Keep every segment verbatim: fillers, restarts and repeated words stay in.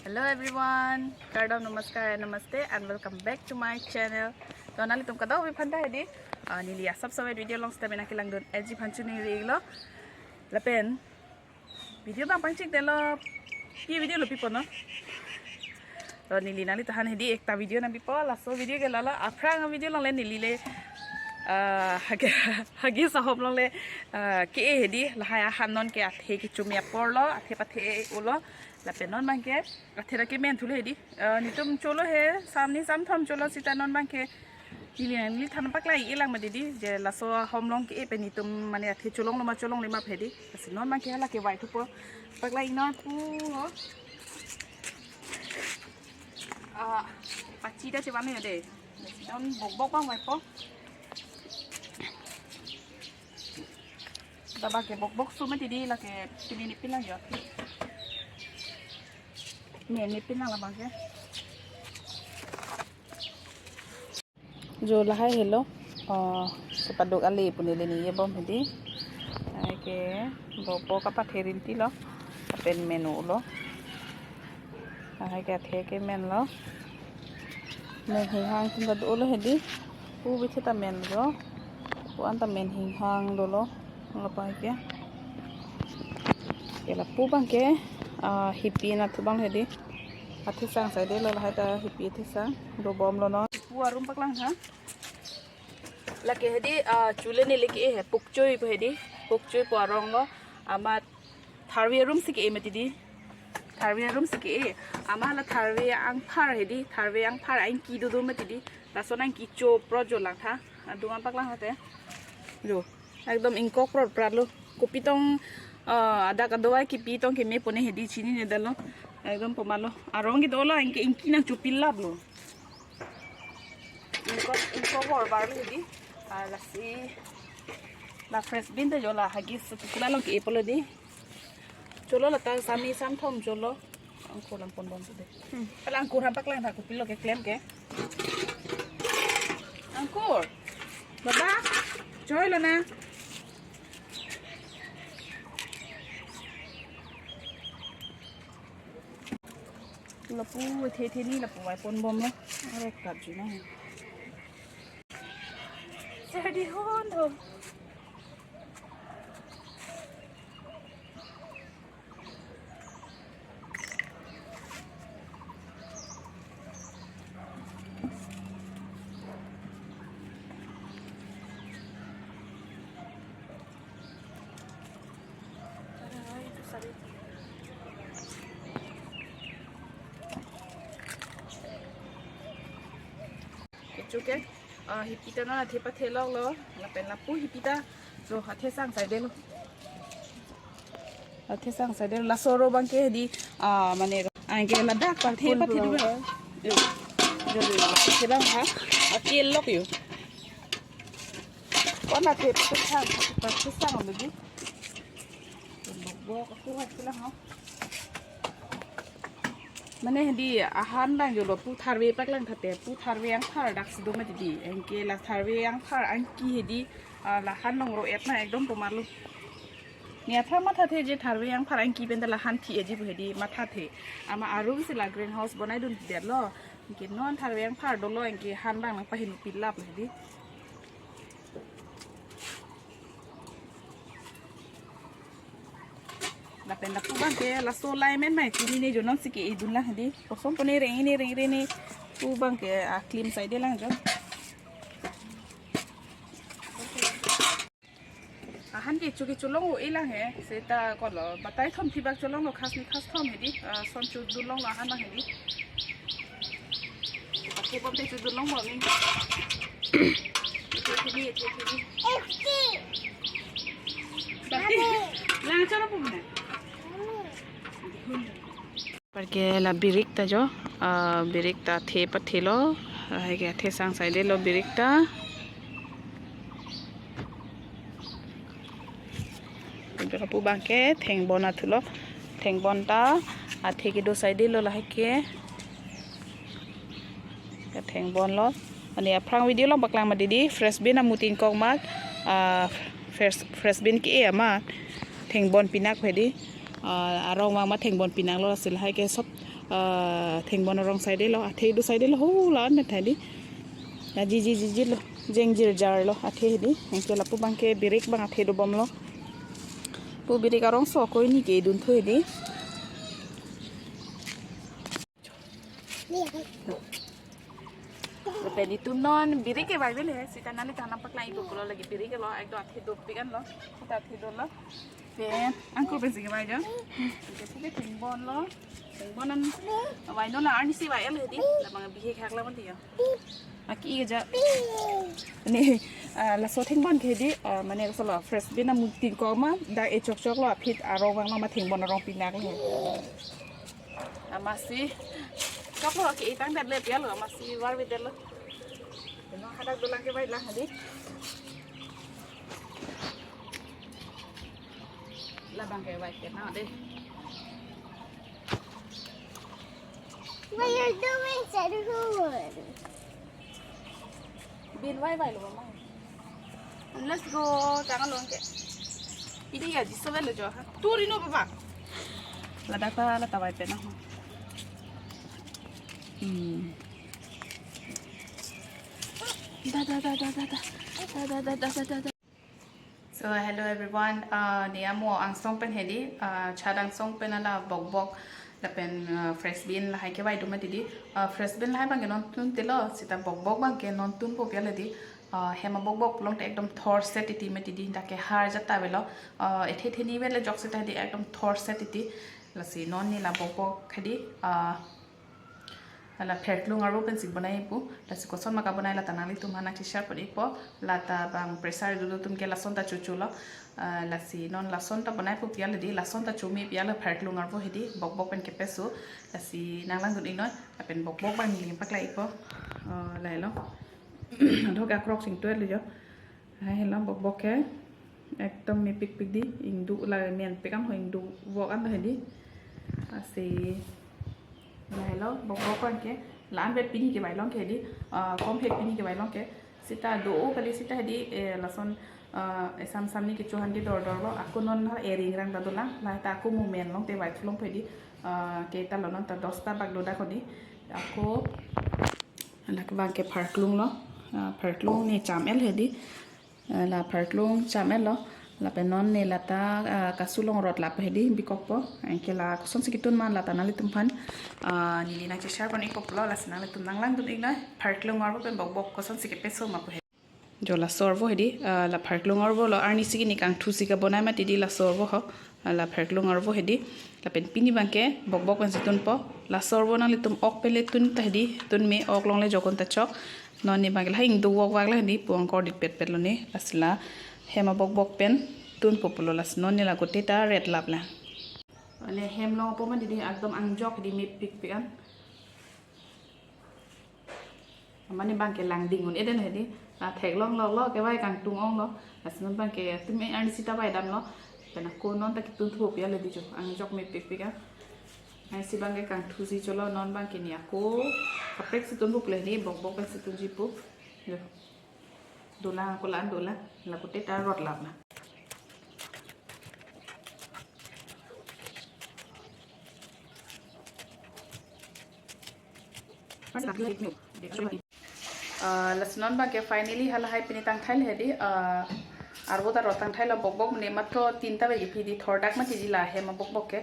Hello everyone, kardom, namaskar, namaste and welcome back to my channel. To nanglitum kadokave aphan ta hedi, ah, neli asap sawai video along sitame nangkelangdun eji aphan choningri iklo. Lapen video abang pangchekdetlo, pi video lo pipo non. To neli nanglitumphan hedi ekta video nangpipo, laso video ke lalo aphrang video along le neli le, ah, hagi, hagi sahop along le, ah, ke-e hedi, lahai ahan non ke athe kechumi apor lo, athe pathe ulo, lapen non abang ke athe ra kemen thulo hedi. Ah, netum cholo he, samni samthom cholo sita non abang ke neli nanglithan paklang-i lang ma hedi, je laso ahom along ke-e pen netum mane athe cholonglo ma cholongle ma hedi. Lasi non abang ke hala kevai thupo, paklang-i non pu ho. Ah, pachi ta chevan ya de. Non bokbok abang vaipo. Dak abang ke bokbok su ma hedi, lake pini ni pilang yo. Men ni pilang labang ke. Jo lahai helo. Oh, kepaduk ale pu neli ningje bom hedi. Lahai ke bokbok kapathe rinti lo. Lapen men ulo. Lahai ke athe kemen lo. Men hinghang atum ta dolo hedi. Pu bithe ta men lo. Pu an ta men hinghang dolo. Lapu ke. Ke lapu abang ke, ah, hipi nathu abang hedi. Athe sang saidelo, lahai ta hipi athe sang. Dobomlo non. Pu arum paklangtha. Lake hedi, ah, chule neli ke-e he pukchoi pu hedi. Pukchoi pu arong lo. Amat tharve arum si ke-e ma hedi. Tharve arum si ke-e. Amat la tharve angphar hedi. Tharve angphar angki dodo ma hedi. Lason angki cho pro jo langtha. Adung an paklangtha te. Jo. Ekdom ingkok pro pra lo. Kopi tong, ah, adak adovai kipi tong keme pone hedi, chininedetlo. Ekdom poma lo. Arong ke dolo, ingki, ingki nangchopilap lo. Ingkok, ingkok bor bar lo hedi. Ah, lasi la fresh bean ta jo la hagi sukula along ke-e pulo hedi. Cholo lata samni samthom cholo. Angkur lang ponbom tu de. Hmm. Pala angkur ham paklangtha, kopilo keklem ke. Angkur. Baba, choi lo na. Lapu the the ni lapu vai ponbomlo. Are kat ju na. Jadi hon ho. Kecho ke, ah, hipi ta non athe pathelok lo, lapen lapu hipi ta, jo athe sang saidelo. Athe sang saidelo, laso ro abang ke hedi, ah, mane, ah, ke ladak pathe pathe dolo. Jo, jo, jo, athe abang ha, athe lok yo. Kon athe pathe sang, pathe sang lo hedi. Bok, bok, aku hati lah, ha. Mane hedi ahan dang jolo, pu tharve paklangtha te, pu tharve angphar dak si do ma hedi. Anke la tharve angphar angki hedi, ah, la han long ro-et na ekdom poma lo. Ne aphrang mathathe je tharve angphar angki pen ta la han thi-eji pu hedi mathathe. Amat arum si la greenhouse bonaidundetlo. Anke non tharve angphar dolo, anke han dang nangpahinpilap hedi. Lapen lapu abang ke laso lai men mai chinine jo non si ke-edun lang hedi. Koson pone reng-ine reng-ine pu abang ke aklim saide lang jo. Ahan ke chuki cholong o-e lang he. Seta kolo batai thom thibak cholonglo, khasni khas thom hedi. Ah, son chodun longlo ahan abang hedi. Athe pom te chodun longbom ni. Athe, athe ni, athe, athe ni. Bati, lang cholo pum na. Anparke la birik ta jo, ah, birik ta athe pathelo, lahai ke athe sang saidelo birik ta. Lapu abang ke thengbon athulo. Thengbon ta athe kedo saidelo lahai ke. Ke thengbon lo. Mane aphrang video along paklang ma hedi, fresh bean amu tingkok mat, ah, fresh, fresh bean ke-e amat thengbon pinak hedi. Ah, arong abang ma thengbon pinak lo, lasi lahai ke sob Ah, thengbon arong side lo, athe do side lo, ho la an thai di. Ya, ji, ji, ji, ji lo, jeng jir jar lo, athe di. Anke lapu abangke birik abang athe dobom lo. Pu birik arongso ako pini ke dun thu di. Lapen itum non birik kevai vel he, sita nanglitum aphan nangpaklang-ikpo pulo lake birik lo, ekdom athe dopik an lo, sita athe dolo. Pen angkur pensi kevai jo. Anke sita thengbon lo, thengbon an vai non la arnisi vai el he di, labang bihek hak la mati jo. Aki ke ja. Ne, ah, laso thengbon ke di, ah, mane laso la fresh bean amu tin ko ma, dak e chok chok lo aphi arong vang lo ma thengbon arong pinak lo. Amatsi chok lo ke itang det le pial lo, amatsi var vi det lo. Eno hadak dolang kevai lang di. Labang kevai ke na de. What you doing, Sarhun? Bean vai vai lo, mama. Let's go, jangan lo ke. Ini ya, di seven lo jo. Turun lo, papa. Ladak ta, ladak ta vai pen na. Hmm. Da, da, da, da, da, da. Da, da, da, da, da, da, da. So, hello everyone. Uh, ne amo angsong pen he di, uh, chad angsong pen ala bokbok lapen, uh, fresh bean lahai kevai do mati di. Uh, fresh bean lahai abangke non tun telo, sita bokbok abangke non tunpo pial di. Uh, hem abokbok pulote ekdom thor set titi mati di, dak ke har jat ta avelo. Uh, ethe theni vel ajok sita di ekdom thor set titi. Lasi non ne la bokbok he di, uh, ala pherklung arvo pensi bonai pu. Lasi koson ma kebonai lata nanglitum aphan nangcheshare pon-ikpo. Lata abang pressure do do atum ke lason ta chocho lo. Ah, lasi non lason ta bonaipo pial di, lason ta chome pial pherklung arvo he di, bokbok pen kepeso. Lasi nanglangdun-iknoi, lapen bokbok abang neli nangpaklang-ikpo. Ah, lahelo. Dok akrok sing tuet lo jo. Lahelo bokbok ke. Ekdom mepikpik di, ingduk la menpik an ho, ingduk vok an he di. Lasi lahelo bokbok abangke, la-an vet pini kevai long ke di, ah, kom hek pini kevai long ke. Sita do-o kali sita he di, eh, lason, ah, esam sam ni kecho aphan kedor dor lo, ako non ha ering rang ta dolang, la ta ako mo men longte vai thu longpo he di, ah, ke ta lo non ta dos ta bak do dak ho di, ako, la abangke pherklung lo, ah, pherklung ne cham el he di, eh, la pherklung cham el lo. Lapen non ne lata, ah, kasu longrot lap he di bikokpo. Anke la kosonsi ketun ma lata nanglitum aphan, ah, neli nangcheshare pon-ikpo pulo, lasi nanglitum nanglangdun-iknoi. Pherklung arvo pen bokbok kosonsi kepeso ma pu he. Jo laso arvo he di, ah, la pherklung arvo lo, arnisi kini kangthusi kebonai mati di laso arvo ho. Ah, la pherklung arvo he di. Lapen pini abangke bokbok pensi tunpo. Laso arvo nanglitum ok pen le tun ta he di, tun me, ok longle jokon ta chok. Non ne abangke lahai ingduk vok vak la he di, pu angkor dit petpet lo ne, lasi la hem abokbok pen tunpo pulo, lasi non ne la kote ta ret lap la. Mane hem longpo ma di di, ekdom angjok di mepikpik an. Mane abangke langding un-e den he di, la theklong lo lo kevai kangtung ong lo, lasi non abangke tumi arnisi ta vai dam lo, pen ako non ta ketun thupo pial di jo, angjok mepikpik an. Arnisi abangke kangthusi cholo, non abangke ne ako kaprek si tunpo pu le he di, bokbok pensi tunji pu. Yo. Dolang ako la-an dolang, la kote ta rot lap na. Ah, lasi non abangke finally halahai pini tangthai le he di, ah, arvo ta rot tangthai lo, bokbok ne matro tinta vel kephi di, thordak mati di la hem abokbok ke.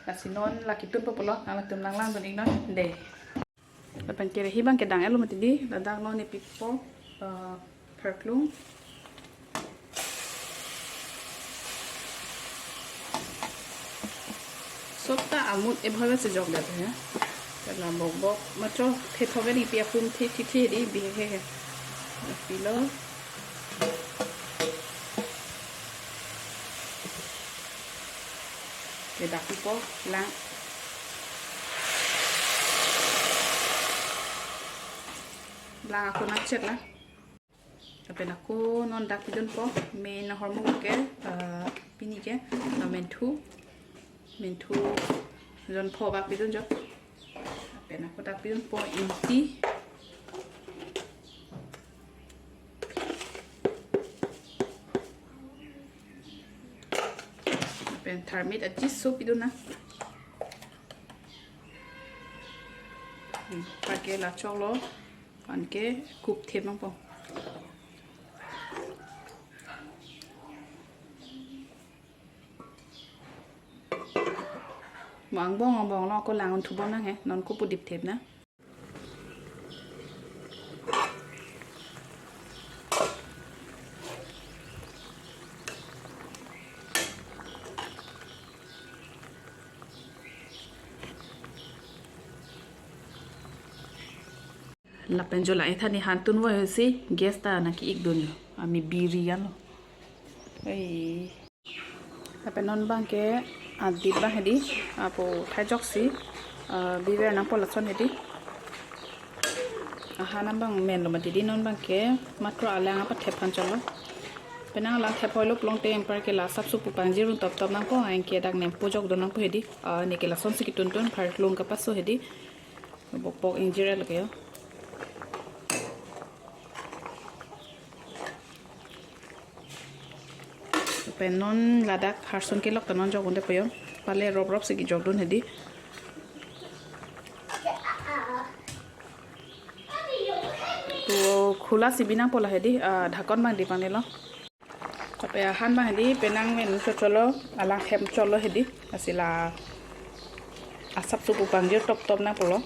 Lasi non la ketunpo pulo, nangtum nanglangdun-iknoi de. Lapen kerahi abangke dang el lo mati di, ladak non ne pipo, eh, pherklung. Sota amut ebhal se jok dat he. Kala bokbok, matro the thoge di pi akum the the the di bihek he. Pilo. Ke dak pipo lang. Lang ako nangchet lang. Lapen ako non dak pidunpo, main ahormu ke, eh, pini ke, eh, menthu, menthu jon pho bak pidun jo. Lapen ako dak pidunpo ingti. Lapen tharmit aji so pidun na. Hmm, anparke la choklo, anke kup thep nangpo. Mo angbong angbong lo, ako lang-un thubom nang he, non kup udip thep nang. Lapen jo la-ethan ni han tunvoi si gas ta nangke-ikdunlo. Ami biri anlo. Ei. Lapen non abangke adip abang hedi, apo thai joksi, ah, biver nangpo lason hedi. Ahan abang menlo mati di, non abangke matro alang apathe aphan cholo. Penang alang thep hoilo pulote anparke la asapso pu pangjir un toptop nangpo, anke dak nempo jokdun nangpo hedi. Ah, neke lasonsi ketuntun, pharklung kapaso hedi. Bokbok ingjir lake yo. Pen non ladak harsun kelok ta non jokdunde po yo. Pale rop rop si kejokdun hedi. To khula si bi nangpo la hedi, ah, dhakon abang dip nangne lo. Lapen ahan abang hedi, penang men chot cholo, alang hem cholo hedi. Lasi la asapso pu pangjir toptop nangpo lo.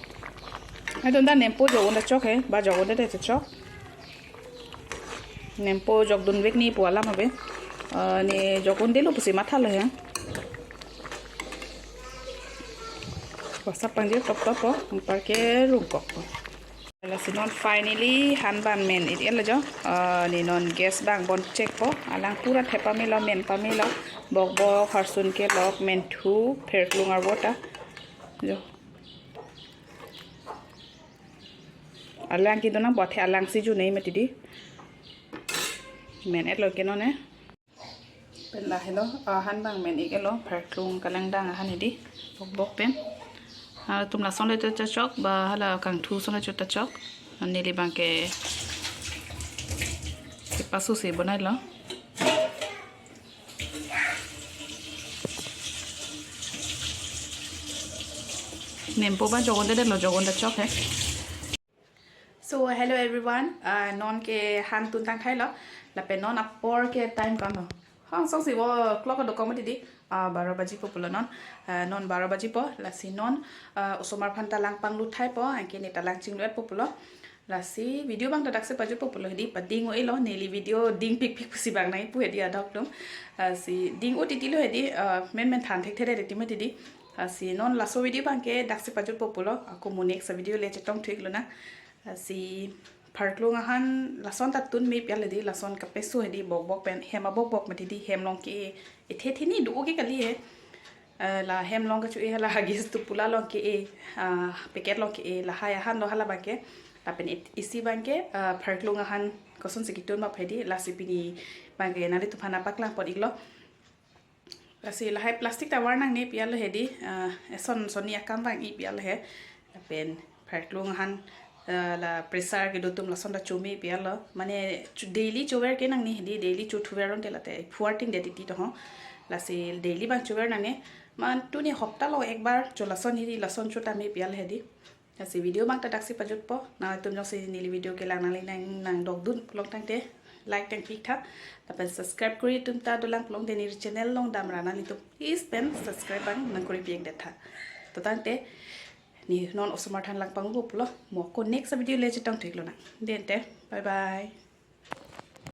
Adon ta nempo jokdun ta chok he, ba jokdunde ta chok. Nempo jokdunvek ni pu alam ave. Ah, ne jokdundelo pusi mathalo he. Asap pangjir toptop po, anparke rungkokpo. Lasi non finally han abang men-ik-etlo jo. Ah, ne non gas abang bon check po. Alang pura thep pamelo, men pamelo. Bokbok, harsun kelok, menthu, pharklung arvo ta. Jo. Alang kedun nangpo, athe alangsi junei mati di. Men-etlo ke non he. Pen lahelo, ah, han abang men-ik-etlo, pharklung kalangdang ahan hedi, bokbok pen. Ah, tum lason le ta chok, ba hala kangthu ason le ta chok. Neli abangke kepaso si bonailo. Nempo abang jokdundelo, jokdun ta chok he. So, hello everyone. Ah, non ke han tuntang thailo. Lapen non apor ke time ko-anlo? Hong song si vo clock do komat di. Ah, baro baji po pulo non. Ah, non baro baji po. Lasi non, ah, osomar aphan ta lang panglut thai po. Anke ne ta lang chinglu-et po pulo. Lasi video abang ta daksi pajut po pulo hedi. Pading-o-elo, neli video dingpikpik pusi bang nai pu hedi adok dum. Lasi ding-o titilo hedi. Ah, men men than thekthe re ti mati di. Lasi non laso video abangke daksi pajut po pulo. Ako mo next video le chetong thu-iklo nang. Lasi pharklung ahan lason ta tun me pi-al hedi, lason kapeso hedi, bokbok pen hem abokbok mati di, hem along ke-e, ethe theni do-o ke kali he. Eh, la hem along kacho-e, hala Huggies tupula along ke-e, ah, packet along ke-e, lahai ahan lo hala abangke. Lapen it-, isi abangke, ah, pharklung ahan kosonsi ketun ma phedi, lasi pini abangke nanglitum aphan nangpaklang pon-iklo. Lasi lahai plastic ta var nangne pi-al hedi, ah, eson sonni akam vang-i pi-al he. Lapen pharklung ahan, ah, la pressure kedo atum lason ta chome pi-al. Mane chu-, daily chover ke nangne hedi, daily chothuver ong te late phuar ting de titi to ho. Lasi daily abang chover nangne. Mane tuni hopta along ekbar cho lason hedi, lason cho tame pi-al hedi. Lasi video abang ta daksi pajut po. Nangtum jongsi neli video kelang nangli nang, nangdokdun pulo tangte like tang klik tha. Lapen subscribe kori atum ta dolang pulote neli channel along damra nanglitum please pen subscribe abang nangkori pi-ik det tha. To tangte ne non osomar aphan lang panglut po pulo. Mo ako next video le chetong thu-iklo nang. Dente, bye bye.